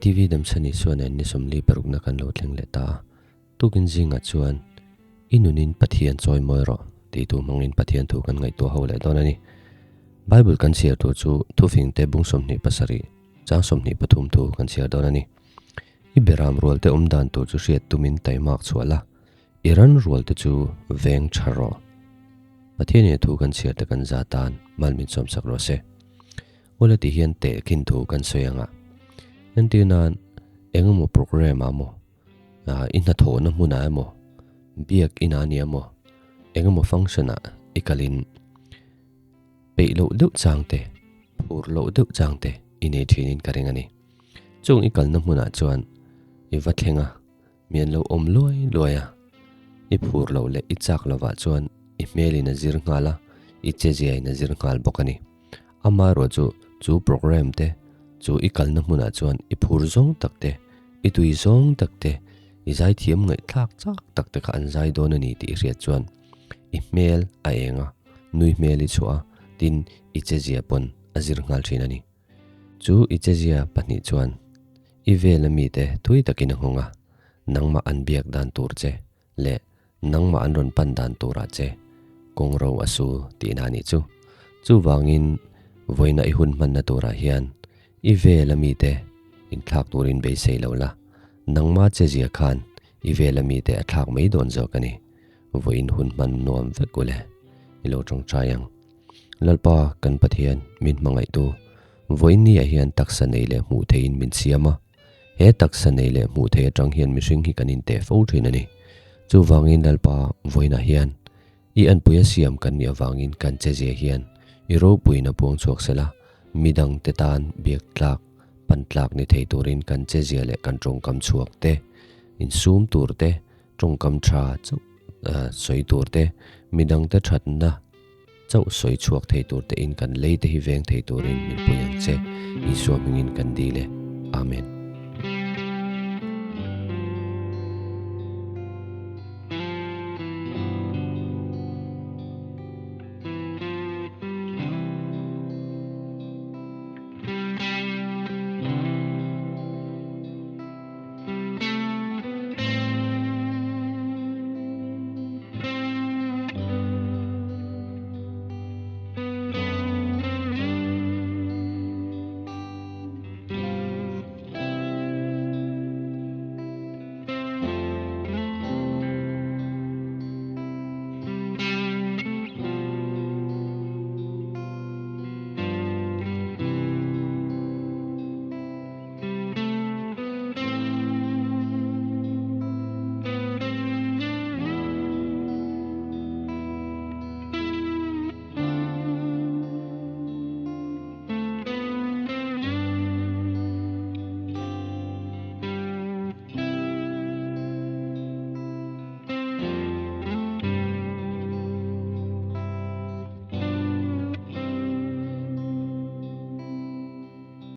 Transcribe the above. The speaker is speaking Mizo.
ATV Damchhani chuan en ni 46 na kan lo thleng leh ta a, tukin zingah chuan i nunin Pathian chawi mawi rawh tih tu hmangin Pathian thu kan ngaihtuah ho leh dawn a ni. Bible kan chhiar tur chu thufingte bung 27 chang 23 thu kan chhiar dawn a ni. I beram rualte awm dan tur chu hriat tumin taimak chhuah la, I ran rualte chu veng tha rawh. Pathianin a thu kan chhiar te kan za tan mal min sawmsak rawh se. Awle ti hian teh khin thu kan sawi ang a. Entir nan eng emaw program ah maw, i hnathawhna hmunah emaw, biak inah a ni emaw, eng emaw function ah i kalin peih loh deuh chang te, phur loh deuh chang te i nei thinin ka ring a ni. Chung i kalna hmunah chuan i va thleng a. Mi an lo awm luai luai a, i phur loh leh i chak lovah chuan i hmelin a zir nghal a, i cheziain a zir nghal bawk a ni. Amaherawh chu chu program te chu i kalna hmunah chuan i phur zawng tak te, i tui zawng tak te, i zaithiam ngaihthlak chak tak te kha an zai dawn a ni tih i hriat chuan i hmel a eng a, nui hmel i chhuah a, tin i chezia pawn a zir nghal thin a ni. Chu i chezia pahnih chuan i vela mite thui takin a nghawng a, nangmah an biak dan tur che leh nangmah an rawn pan dan turah che kawng ro a su tihna a nih chu. Chuvangin vawiina i hun hmanna turah hian i vela mite inthlak turin beisei lo la, nangmah chezia khan i vela mite a thlak mai dawn zawk a ni. Vawiin hun hman nuam vek ule, i lo tawngtai ang. Lalpa kan Pathian min hmangaihtu, vawiinniah hian taksa nei leh hmuh theihin min siam a. He taksa nei leh hmuh thei atang hian mihring hi kan inteh fo thin a ni. Chuvangin Lalpa vawiinah hian i anpuia siam kan nih avangin kan chezia hian i ropuiin a puang chhuak sela, midangte tan biak tlak, pan tlak ni thei turin kan chezia leh kan tawngkam chhuak te, insum tur te, tawngkam tha chauh sawi tur te, midangte thatna chauh sawi chhuak thei tur te in kan lei te hi veng thei turin min pui ang che, Isua hmingin kan dil e.